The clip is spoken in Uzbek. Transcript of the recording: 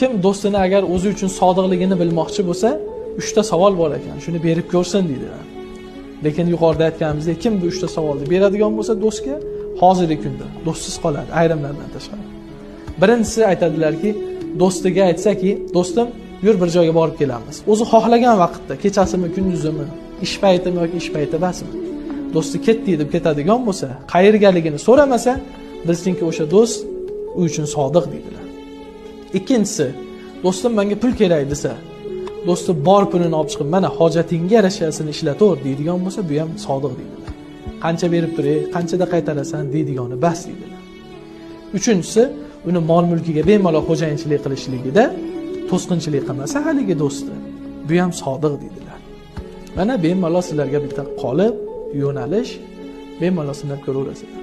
Kim do'stini agar o'zi uchun sodiqligini bilmoqchi bo'lsa, 3 ta savol bor ekan, shuni berib ko'rsin deydilar. Lekin yuqorida aytganimizdek, kim bu 3 ta savolni beradigan bo'lsa do'stga, hozirgi kunda do'stsiz qoladi, ayrimlardan tashqari. Birinchisi aytadilarki, do'stiga aytsaki, do'stim, yur bir joyga borib kelamiz. O'zi xohlagan vaqtda, kechasimi, kunduzimi, ish paytimi yoki ish payti emasmi? Do'sti ketdi deb ketadigan bo'lsa, qayergaligini so'ramasa, bilsinki o'sha do'st u uchun sodiq deydilar. Ikkinchisi, do'stim menga pul kerak desa, do'sti bor pulini olib chiqib, mana hojatingga yarashasini ishlataver deydigan bo'lsa, bu ham sodiq deydilar. Qancha berib turay, qanchada qaytarasan deydigani bas deydilar. Uchinchisi, uni mol mulkiga bemalol xo'jayinchilik qilishligida to'sqinchilik qilmasa haligi do'sti, bu ham sodiq deydilar. Mana bemalol sizlarga bitta qolip, yo'nalish, bemalol sinab ko'raverasizlar.